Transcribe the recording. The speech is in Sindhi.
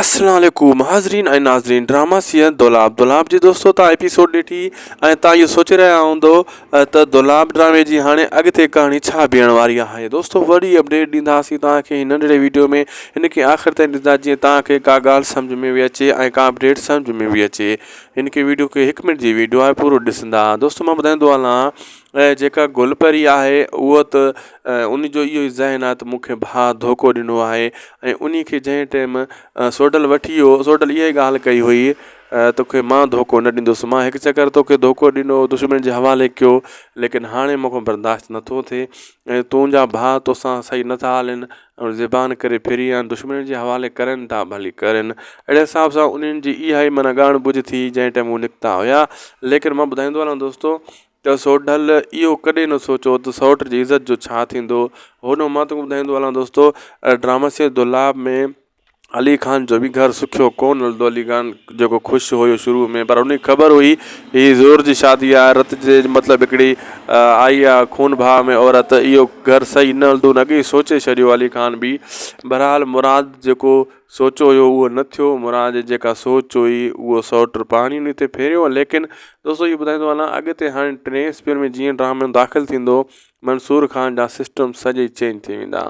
السلام عليڪم حاضرين ۽ ناظرين ڊراما سيزن دولاب دولاب جي دوستو تان ايپيسوڊ ڏٺي ۽ تان اهو سوچي رهيا هوندو ته دولاب ڊرامي جي هاڻي اڳتي ڪهاڻي ڇا بيهڻ واري آهي دوستو وڏي اپڊيٽ ڏينداسين توهان کي هن ننڍڙي ويڊيو ۾ هن کي آخر تائين ڏسندا جيئن توهان کي ڪا ڳالهه سمجهه ۾ به اچي ۽ ڪا اپڊيٽ سمجهه ۾ به اچي هن کي ويڊيو کي هڪ منٽ جي ويڊيو آهي پورو ڏسندا دوستو مان ٻڌائيندو هلان جيڪا گل پري آهي اهو ته ان جو اهو ئي ذهن آهي ته مون کي ڀاء ڌوڪو ڏنو آهي ۽ انهي کي جنهن ٽيم سوڍل وٺي ويو سوڍل اها ئي ڳالهه ڪئي هئي توکي مان ڌوڪو نه ڏيندس مان هڪ چڪر توکي ڌوڪو ڏنو دشمن جي حوالي ڪيو ليڪن هاڻي مون کان برداشت نٿو ٿئي ۽ تنهنجا ڀاء توسان صحيح نٿا هلن ۽ زبان ڪري ڦري ويا آهن دشمنن جي حوالي ڪرين ٿا ڀلي ڪرين اهڙي حساب سان انهن جي اها ئي معنيٰ ڳاڻ ٻجهه ٿي جنهن ٽيم هو نڪتا هيا ليڪن مان ٻڌائيندو هلان دوستو ته سوڍل اهو ڪڏهن نه سوچيو ته سئوٽ جي عزت جو ڇا ٿيندو. هوڏانهن مان توکي ٻڌائيندو هلان دوستو ڊرامه سي دولاب ۾ علي خان جو به گهر سکيو ڪونه هلندو علي خان جيڪو خوش هيو شروع ۾ پر ان کي خبر هئي هي زور جي شادي آهي رت جي مطلب هڪڙي آئي آهي خون ڀاء ۾ عورت اهو گهر صحيح نه هلندو هن اڳي ئي سوچي ڇڏيو علي خان به بهرحال مراد جيڪو سوچيو هيو اهو نه ٿيو، مراد جي جيڪا سوچ هئي اهو سئوٽ پاڻي انهي تي ڦيريو ليڪن دوستو اهو ٻڌائيندو هلان اڳتي هاڻي ٽئين اسپيل ۾ جيئن ڊرامي ۾ داخل ٿيندو منصور خان جا سسٽم سڄي چينج ٿي ويندا.